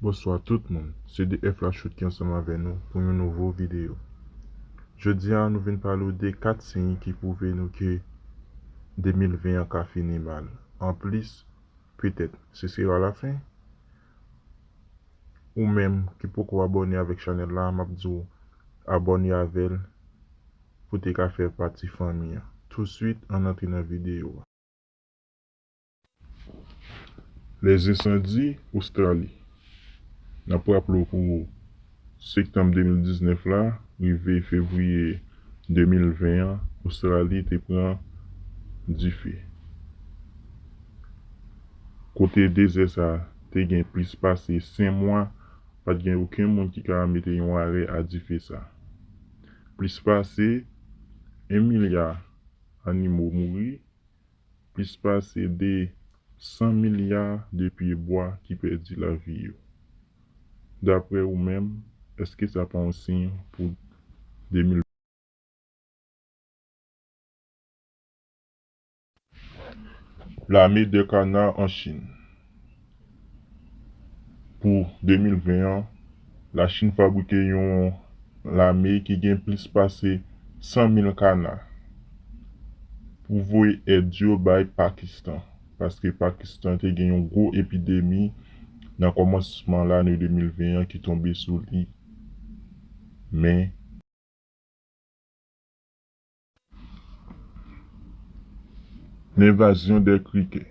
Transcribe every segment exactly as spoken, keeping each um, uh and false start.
Bonswa tout moun, se D F Lachoute ki ansanm avè nou pou yon nouvo videyo. Jodi a, nou vin pale w de kat siy ki pwouve nou ke de mil ven an ka fini mal. Anplis, petèt, se sera la fen. Ou menm ki poko abòne avèk chanèl la, m ap di w abòne avè l pou te ka fè pati fanmi an. Touswit, ann antre nan videyo a. Lèzensandi Ostrali. N ap raple w pou septanm de mil diznèf la, rive fevriye de mil ven an, Ostrali te pran dife. Kote dezè sa te gen plis pase senk mwa, pa t gen okenn moun ki ka mete yon arè a dife sa. Plis pase en milya animo mouri, plis pase de san milya de pye bwa ki pèdi lavi yo. Daprè ou menm, èske sa pa yon siy pou de mil? Lame de kana an Chin. Pou de mil ven an, Lachin fabrike yon lame ki gen plis pase san mil kana pou voye èd yo bay Pakistan, paske Pakistan te gen yon gwo epidemi nan kòmansman lane de mil ven an ki tonbe sou li. Men, lenvazyon dè krikè.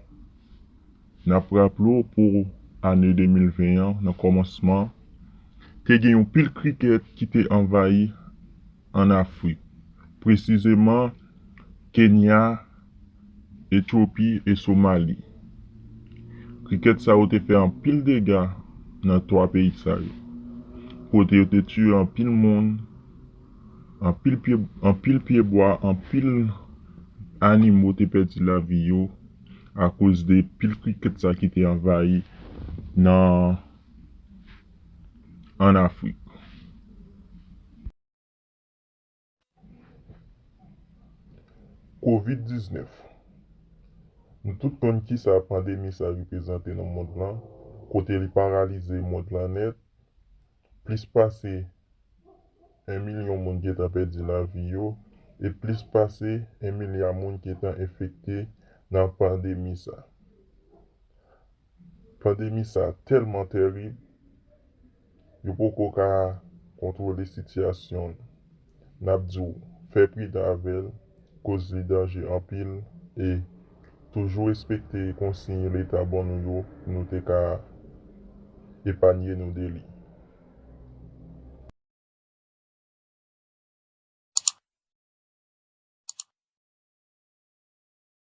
N ap raple w pou ane de mil ven an, nan kòmansman, te gen yon pil krikèt ki te anvayi ann Afrik, presizeman Kenya, Etyopi e Somali. Krikèt sa yo te fè anpil dega nan twa peyi sa yo, kote yo te tiye anpil moun, anpil pye, anpil pye bwa, anpil animo te pèdi lavi yo akoz de pil krikèt sa ki te anvayi nan, ann Afrik. Kovid diznèf. Nou tout konn kisa pandemi sa reprezante nan mond lan, kote li paralize mond lan nèt, plis pase en milyon moun gentan pèdi lavi yo, e plis pase en milya moun gentan enfekte nan pandemi sa. Pandemi sa tèlman tèrib, yo poko ka kontwole sitiyasyon l. N ap di w, fè pridan avè l, koz li danje anpil, e toujou respekte konsiy Leta ban nou yo pou nou te ka epanye nou de li.